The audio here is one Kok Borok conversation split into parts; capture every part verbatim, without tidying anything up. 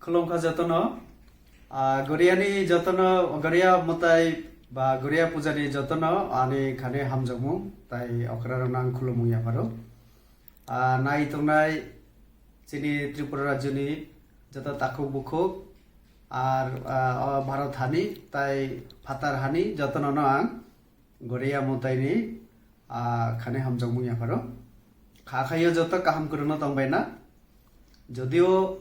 Khulumkha jotono. Ah, Goriani jotono, Goria mwtai ba Goria pujani jotono ani khani hamjakmung tai okrarokno ang khulumung yapharo. Ah, nai tongnai chini Tripura rajyoni joto takhuk bukhuk ar, ah, o Bharat hani tai phatar hani jotono no ang Goria mwtaini, ah, khani hamjakmung yapharo. Kha khaio joto kaham kwrwngno tongbaina. Jodio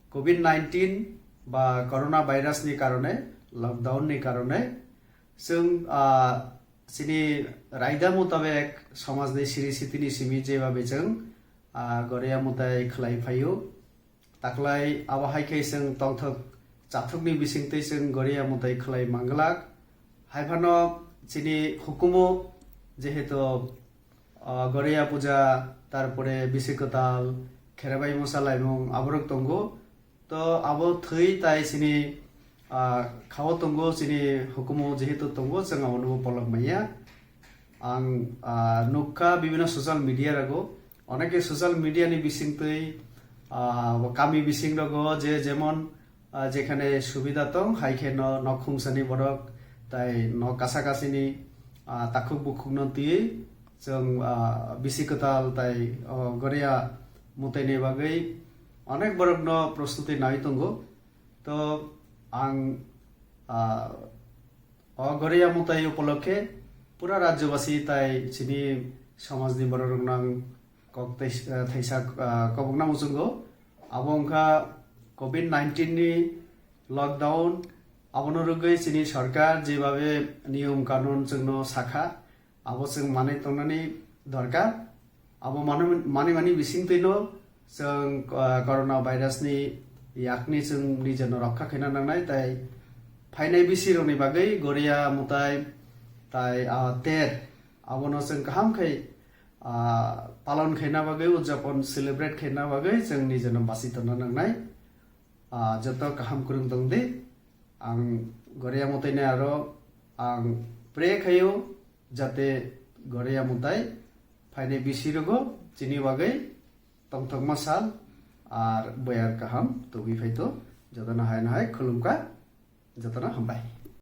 covid nineteen ba corona virus ni karone, lockdown ni karone, chwng, ah, chini raida mutabek somajni siri sitini simi jebabe chwng, ah, Goria mwtai khlai phaio. Taklai abo hai khe chwng tongthok chathokni bisingtwi chwng Goria mwtai khlai manglak. Hai phano chini hukumu jehetu, ah, Goria puja, tarpore bisi kwtal, kherabai mosa laimung aborok tongo. To abo thwi tai chini, ah, khao tongo, chini hukumu jehetu tongo, chwng abono polok manya. Ang, ah, nukha bibino social media rogo, oneke social media ni bisingtwi, ah, kami bising rogo je jemon, ah, jekhane subida tong, hai khe no nok khungsani borok, tai nok kasa kasini, ah, takhuk bukhuk no twi chwng, ah, bisi kwtal tai, oh, Goria mwtaini bagwi onek borok no prostuti nai tongo. To ang, ah, o Goria mwtai upolokhe pura rajyobasi tai chini somajni bororokno ang kok tais-, ah, thaisa, ah, kobokna muchungo. Abo wngkha covid nineteen ni lockdown, abono rwgwi chini sorkar jebabe niyom kanun chwngno sakha, abo chwng manwi tongnani dorkar. Abo mano-, manwi mani bisingtwino chwng, ah, corona virus ni yakni chwng nijeno rokha khaina nangnai, tai phainai bisirokni bagwi Goria mwtai tai, ah, ter abono chwng kaham khai, ah, palon khaina bagwi, udjapon celebrate khaina bagwi chwng nijeno basi tongna nangnai. Ah, joto kaham kwrwng tong di. Ang Goria mwtaini aro ang pray khaio jate Goria mwtai phainai bisi rogo chini bagwi tongthokma sal ar boyar kaham tubui phaito. Jotono hai no hai khulumkha, jotono hambai.